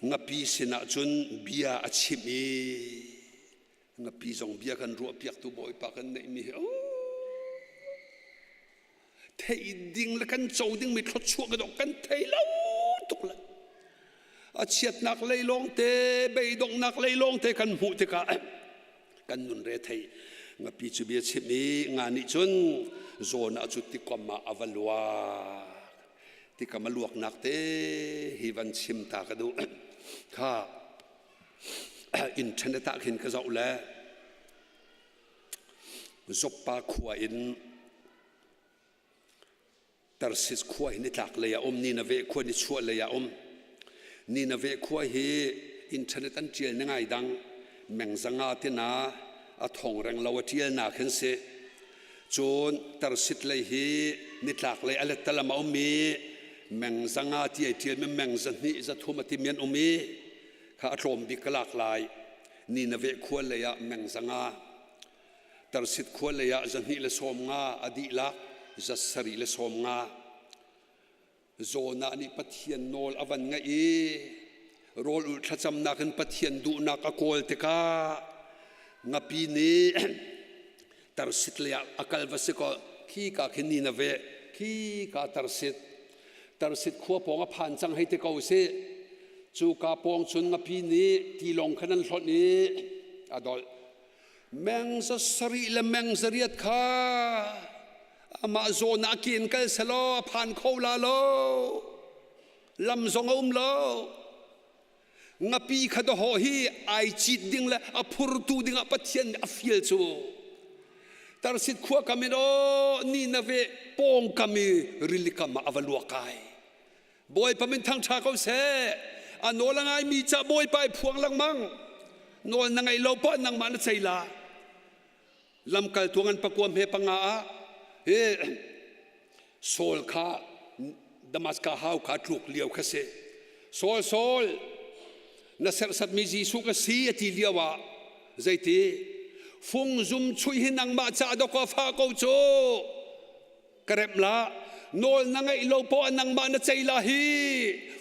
ngapi sinah cun bia a chimh i ngapi zong bia kan ruahpiaktu Bawipa kan neihmi hi theih ding le kan co dingmi thluachuah ka dong kan thei lo tuk le a chiatnak lei lawng te beidonghnak lei lawng te kan hmuh tikah kan nun re thei ngapi cu bia chim i nga nih cun zawn ah cu tikom ah a va luak tikam a luaknak te hi van chim ta ka duh kha internet ah khin ka zoh le Joppa khua in Tarsis khua hi nitlak lei ah um, Nineveh khua nichuah lei ah um. Nineveh khua hi internet an ṭial ni ngai dang mengzanga tina a thong reng lo a ṭial nak hin si. Cun Tarsit lei hi nitlak lei a lettalam a um i mengzanga ti ai ṭial mi mengza hnih za thum a timi an um i kha a tlawm bik ka lak lai. Nineveh khua lei ah mengzanga Tarsit khua lei ah 250 a dihlak 750 Jonah nih Pathian nawl a van ngaih i rawl ulh thlacamnak in Pathian duhnak a kawl tikah ngapi nih Tarsit lei ah a kal va si kaw khi ka khin Nineveh khi ka Tarsit Tarsit khua pawng a phan cang hei ti ko sih cu ka pawng cun ngapi nih tilawng khan an hlonh i a dolh Meng za sarih le meng zariat kha amah zawn ah kin kal selaw a phan kho la lo lam zong a um lo ngapi kha dawhawh hi ai cit ding le a phurtu dingah Pathian nih a fial cu Tarsit khua kam in aw ni na ve pawng kam i rili kam ah a va luak ai Bawipa min thangṭha ko seh. A nawl a ngaimi ca Bawipa i phuang lengmang. Nawl na ngaih lo poah nangmah na cei la. Lamkaltu ngan pakua hme panga ah hi Saul kha Damascus hau kha tluk lio kha si. Saul Saul na serhsatmi Jesuh ka si a ti lio ah zeiti fungzum chuih hi nangmah ca dawk fa ko cu ka remh la nawl na ngeih lo poah nangmah na cei la hi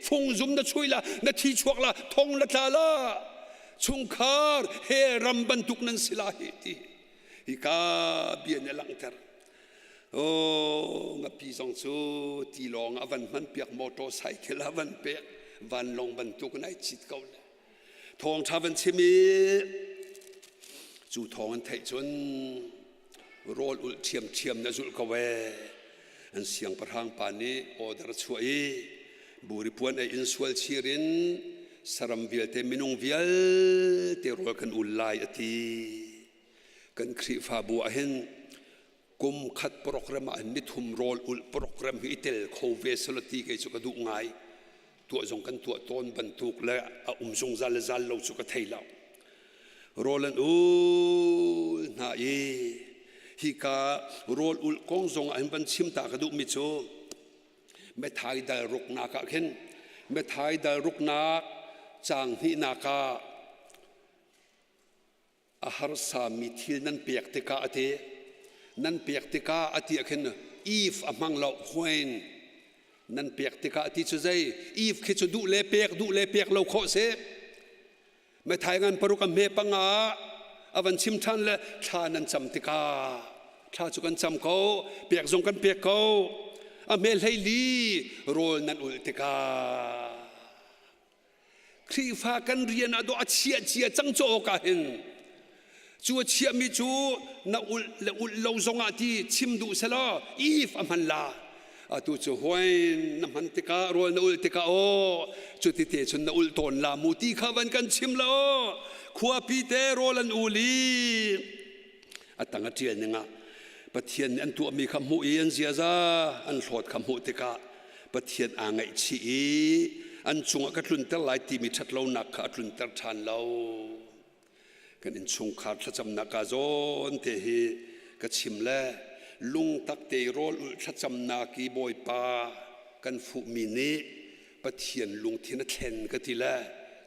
fungzum na chui la na thi chuak la thong na tla la chungkhar he ram bantuk nan si la hi ti hi ka bia nih a langhter Oh, ngapi zong cu tilawng a van hman piak motor cycle a van pek vanlawng bantuk in ai cit ko le thawng ṭha van chim i cu thawng an theih cun rawl ulh ṭhiamṭhiam na zulh ko ee an siangpahrang pa nih order chuah i buri puan ei in sual chir in saram vialte minung vialte rawl kan ul lai a ti Kan Khrihfabu ah hin kum khat program ah hin nithum rawl ulh program hi i tel kho ve selaw ti kei cu ka duh ngai. Tuah zong kan tuah tawn bantuk le a um zungzal le zal lo cu ka thei lo. Rawl an ul hna i hika rawl ulh kong zong ah hin van chim ta ka duhmi cu Methai dal ruknak ah khin Methai dal ruknak caang hnihnak ah A harsami thil nan pek tikah a ti. Nan pek tikah a ti ah khin if a hmang lo when nan pek tikah a ti cu zei if khi cu duh le pek duh le pek lo khawh si. Methai ngan paruk a hme panga a van chim ṭhan le thla nan cam tikah thla cu kan cam ko pek zong kan pek ko a hme hleili rawl nan ulh tikah Khrihfa kan rian ah dawh a chiah cia cang cu awk ah hin cu a chiahmi cu na ulh le ulh lo zongah ti chim duh selaw if a hman la atu cu huain na hman tikah rawl na ulh tikah aw cu ti te cun na ulh tawn la mu ti kha van kan chim la aw khuapi te rawl an ul i a tang a ṭial ning ah Pathian nih an tuahmi kha hmuh i an ziaza an hlawt kha hmuh tikah Pathian aa ngaihchih i an cungah ka tlunter lai timi ṭhatlonak kha a tlunter ṭhan lo. Kan innchungkhar thlacamnak ah zawn te hi ka chim le lungtak te rawl ulh thlacamnak i Bawipa kan fuhmi nih Pathian lungthin a thlen ka ti le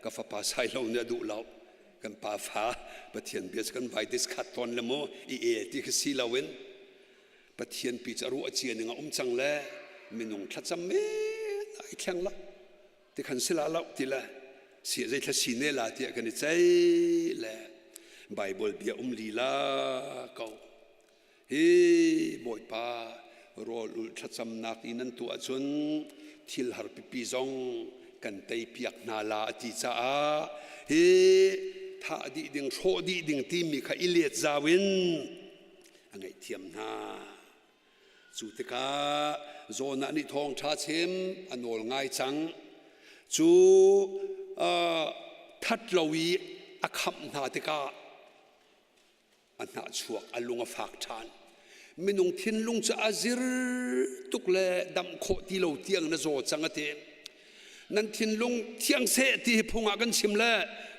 ka fapa Sailo nih a duh lo. Kan pa fa Pathian bia cu kan vai discuss tawn le mu i el ti khi si loin Pathian pi cu a ruah cia ning a um cang le minung thlacam men ai thleng la ti khan sila lo ti le si zei thla si ne la tiah kan i ceih le Bible bia um lila ko Hi Bawipa rawl ulh thlacamnak i nan tuah cun thil har pipi zong kan teipiak hna la a ti caah hi thah dih ding hrawh dih ding timi kha i let zau in a ngaihthiam hna. Cu tikah Jonah nih thawngṭha chim a nawl ngai cang. Cu that lo i a khamh hna tikah a hnahchuak a lung a fak ṭhan. Minung thinlung cu a zir tuk le damh khawh ti lo tiang na zaw cang a ti. Nan thinlung thiang seh ti hi phung ah kan chim le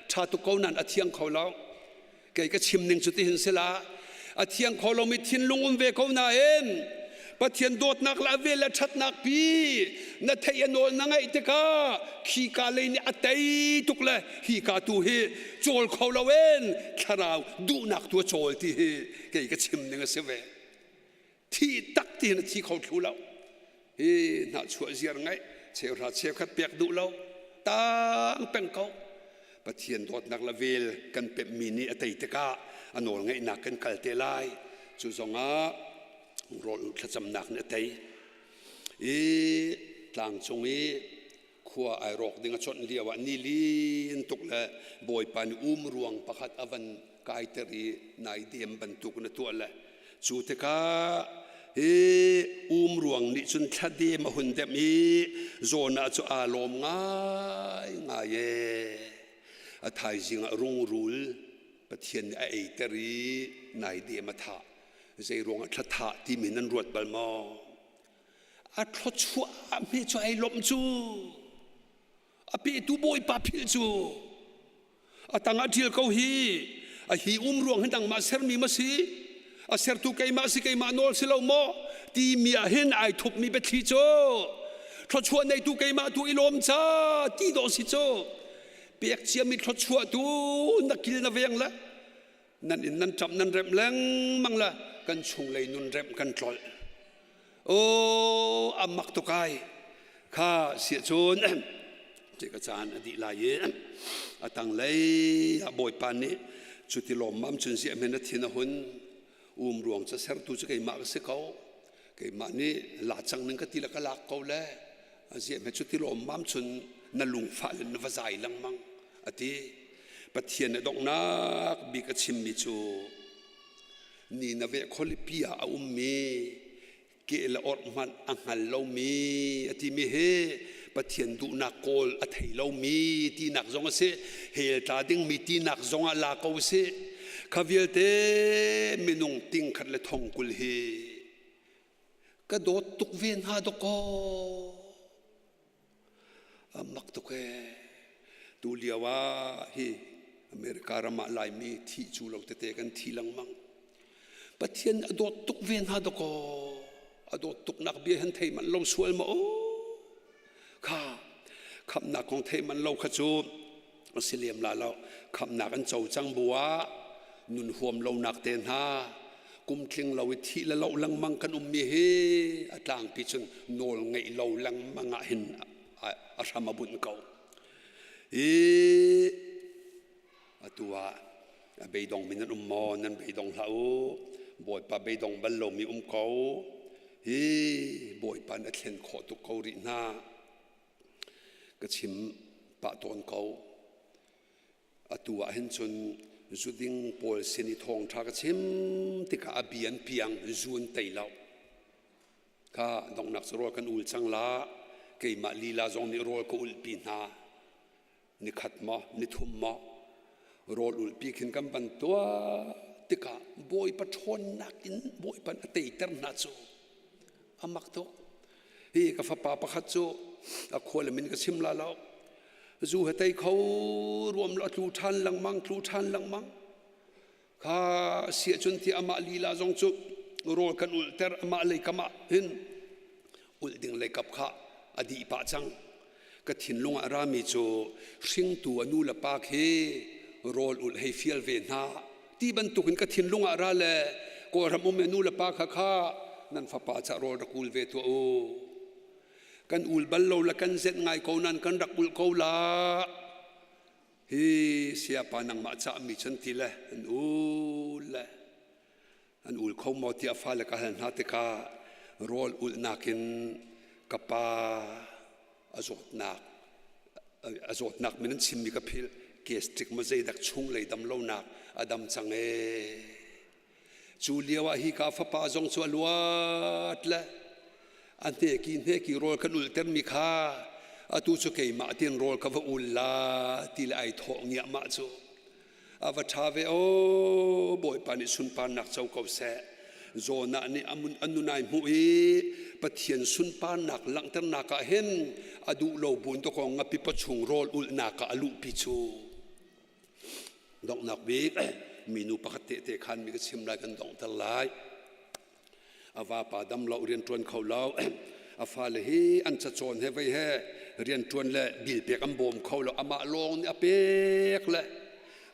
ṭha tuk ko nan a thiang kho lo. Kei ka chim ning cu tihin si la. A thiang kho lomi thinlung um ve ko nain Pathian dawtnak le a vel le ṭhatnak pi na theih a nawl na ngaih tikah khika lei nih a tei tuk le hika tu hi cawl kho lo in thlarau duhnak tu a cawl ti hi kei ka chim ning a si ve thi tak ti hin a thi kho thlu lo hi hnahchuah ziar ngaih cheuhra cheukhat pek duh lo tang peng ko Pathian dawtnak le vel kan pemhmi nih a tei tikah a nawl ngeihnak kan kal te lai cu zongah rawl thlacamnak nih a tei i tlangcung i khua ai rawk ding a chawnh lio ah ni lin tuk le Bawipa nih um ruang pakhat a van kaiter i nai dem bantuk na tuah le cu tikah hi um ruang nih cun thladem a hun demh i Jonah cu aa lawm ngai ngai e a thaizing ah rungrul Pathian nih a eiter i nai dem a thah zei ruangah thla thah timi nan ruat bal maw A thluachuah hme cu ai lawmh cu. A petu Bawipa philh cu. A tangah ṭial ko hi. A hi um ruang hin nangmah sermi ma si? A sertu keimah si keimah nawl si lo maw? Timi ah hin ai thupmi biathli cu. Thluachuah neitu keimah tu i lawm ca ti dawh si cu. Pek ciami thluachuah tu na kil na veng le nan inn nan ṭamh nan remh lengmang le kan chunglei nun remh kan tlolh. Aw a mak tuk ai. Kha siah cun ti ka caan a dih lai i a tanglei ah Bawipa nih cuti lawmmam cun ziah men a thin a hun. Um ruang ca sertu cu keimah ka si ko. Keimah nih la cang ning ka ti le ka lak ko le ziah hme cuti lawmmam cun na lungfah le na va zai lengmang a ti. Pathian a donghnak bik a chimmi cu Nineveh khualipi ah a ummi ke le orh hmanh a hngal lomi a timi hi Pathian duhnak kawl a thei lomi tinak zong a si. Hell tla dingmi tinak zong ah la ko si. Kha vialte minung ting khat le thong kul hi ka dawt tuk ve hna dawkaw. A mak tuk ee. Tu lio ah hi America ram ah Laimi thih cu lo tete kan thi lengmang. Pathian a dawt tuk ve hna dawkaw. A dawt tuk nak bia han thei manh lo sual ma aw. Kha khamnak kong thei manh lo kha cu a si lem la lo. Khamnak an co cang bu ah nun huam lonak te hna kum tling lo i thih le lo lengmang kan ummi hi a tlangpi cun nawl ngeih lo lengmang ah hin a hram a bunh ko. I atu ah a beidong mi nan um maw? Nan beidong hlah u. Bawipa beidong bal lomi um ko. Hi Bawipa na thlen khawh tuk ko rih hna. Ka chim pah tawn ko. Atu ah hin cun zuding pawl sin i thawngṭha ka chim tikah a bi an piang zu an tei lo. Kha donghnak cu rawl kan ul cang la. Keimah lila zong nih rawl ka ulhpi hna. Nikhat maw, nithum maw, rawl ulhpi khin kan van tuah tikah Bawipa ṭhawnnak in Bawipa a teiter hna cu a mak tuk. Hi ka fapa pakhat cu a khua le min ka chim la lo. Zu he tei kho ruam lo a tlu ṭhan lengmang, tlu ṭhan lengmang. Kha siah cun ti amah lila zong cu rawl kan ulhter amah lei kam ah hin ulh ding lei kap kha a dih pah cang. Ka thinlung ah rami cu hringtu a nu le pa khi rawl ulh hei fial ve hna ti bantukin ka thinlung ah ra le Kawlram um nu le pa kha kha nan fapa ca rawl rak ul ve tuah u. Kan ul bal lo le kan zenh ngai ko nan kan rak ul ko la. Hi siapa nangmah cahmi cun ti le an ul le an ul kho maw tiah fale ka hal hna tikah rawl ulhnak in ka pa a zawtnak a zawtnak min an chimmi ka philh gastric ma zeidak chung lei dam lonak a dam cang ee cu lio ah hi ka fapa zong cu a luat le a hneki hneki rawl kan ulhtermi kha atu cu keimah tin rawl ka va ul la ti le ai thawh ngiahmah cu A va ṭha ve aw, Bawipa nih sunparnak co ko seh. Jonah nih a nun ai hmuh i Pathian sunparnak langhternak ah hin a duh lo buin dawkaw ngapi pawchung rawl ulhnak ah a luhpi cu. Donghnak bik minu pakhat tehte khan mi ka chim lai kan donghter lai. A vapa dam lo rianṭuan kho lo. A fale hi an cacawn he vei he rianṭuan le bil pek an bawm kho lo. Amah lawng nih a pek le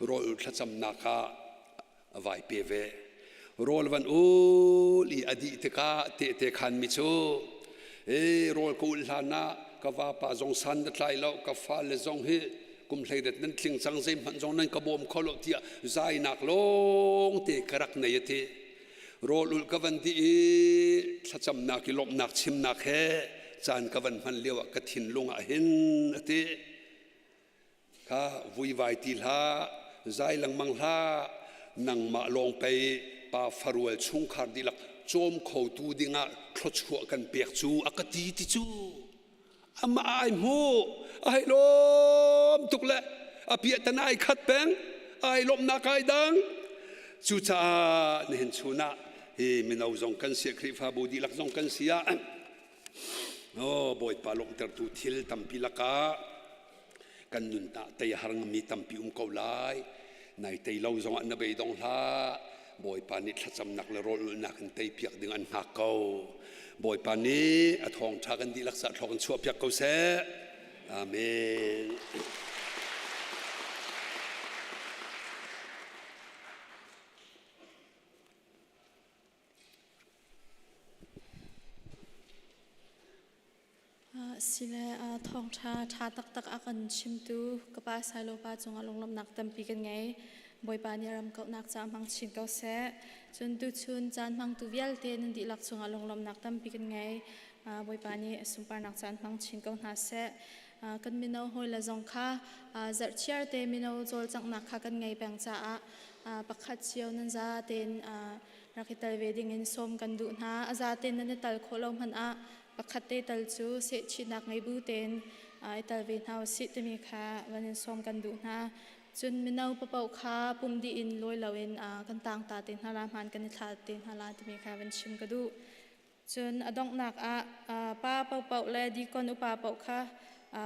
rawl thlacamnak ah a vai pe ve. Rawl van ul i a dih tikah tehte khan mi cu e rawl ka ul hlan ah ka vapa zong san na tlai lo ka fale zong hi kum hleiret nan tling cang zeihmanh zong nan ka bawm kho lo tiah zainak lawng te ka rak nei a ti. Rawl ulh ka van dih i thlacamnak i lawmhnak chimnak he caan ka van hman lio ah ka thinlung ah hin a ti. Kha vuivai ti hlah, zai lengmang hlah, nangmah lawng pei pa farual chungkhar dihlak cawm khotu dingah thluachuah kan pek cu a ka ti ti cu. Amah ai hmuh, a hei lawm tuk le a piahtana ai khat peng, ai lawmhnak ai dang. Cucaah nihin chun ah hi mino zong kan si, Khrihfabu dihlak zong kan si ah oh, Bawipa lawmhtertu thil tampi lakah kan nun ah tei a har ngami tampi um ko lai. Nai tei lo zongah na beidong hlah. Bawipa nih thlacamnak le rawl ulhnak in teipiak ding an hngak ko. Bawipa nih a thawngṭha kan dihlak sa thlawk in chuahpiak ko seh. Amen. Sile thawngṭha ṭha taktak a kan chimtu ka pa Sailo pa cungah lunglawmhnak tampi kan ngei. Bawipa nih ram kauhnak ca hmang chin ko seh. Cun tuchun caan hmangtu vialte nan dihlak cungah lunglawmhnak tampi kan ngei. Bawipa nih sunparnak caan hmang chin ko hna seh. Kan mino hawile zong kha zarhchiar te mino cawlcanghnak kha kan ngei peng caah pakhat cio nan za tein rak i tel ve dingin sawm kan duh hna. A za tein nan i tal khawh lo hmanh ah pakhat te tal cu sehchihnak ngei bu tein i tel ve hna usih timi kha van in sawm kan duh hna. Cun mino papaoh kha pum dih in lawi loin kan tangta te hna la hmaan kan i thla te hna la timi kha van chim ka duh. Cun a donghnak ah pa paohpaoh le dikon upa paoh kha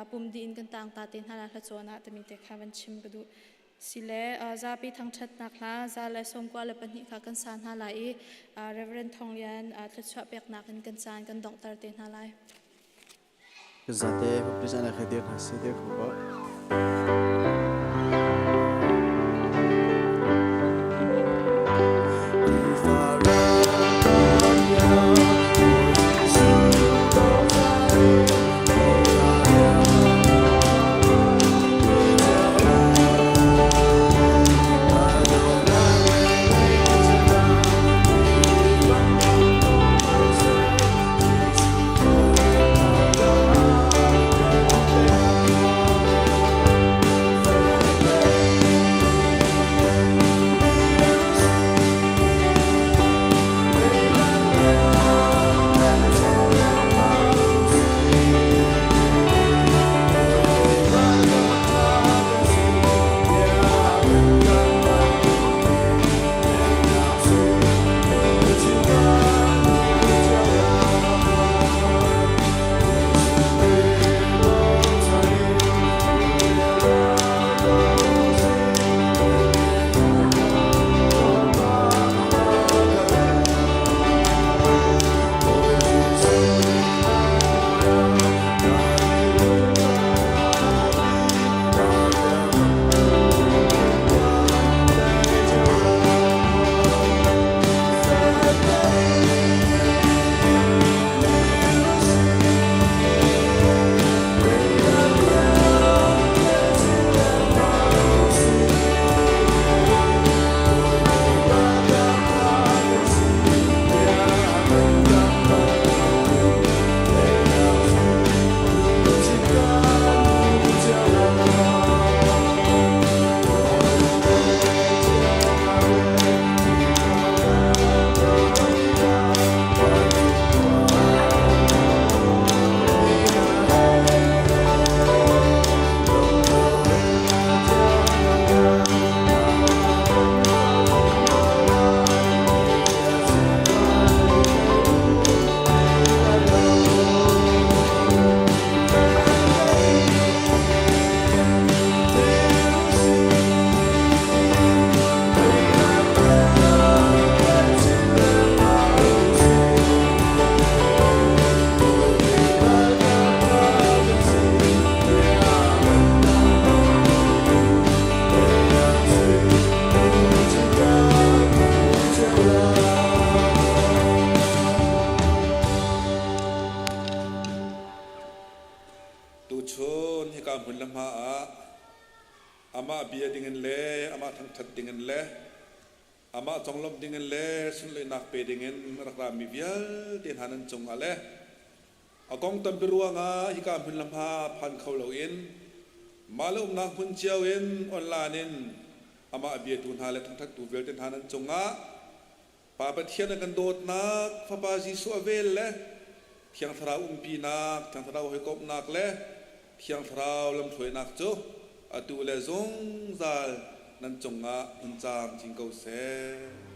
pum dih in kan tangta te hna la hlacawn ah timi te kha van chim ka duh. Sile zapi thangṭhatnak hla 192 kha kan sa hna lai i Reverend Thawng Lian thluachuah peknak in kan caan kan donghter te hna lai. Zate pizana kha dir hna si dir kho ko. Tuchun hika hmun le hma ah amah bia dingin le amah thangṭhat dingin le amah conglawmh dingin le sunlawinak pe dingin rak rami vialte hna nan cungah le a kong tampi ruangah hika hmun le hma phan kho loin mah le umnak hmun cio in online in amah biatu hna le thangṭhattu vialte hna nan cungah Pa Pathian a kan dawtnak, Fapa Jesuh a vel le Thiang Thlarau umpinak, Thiang Thlarau hawikomhnak le Thiang Thlarau lamhruainak cu atu le zungzal nan cungah hmun camcin ko seh.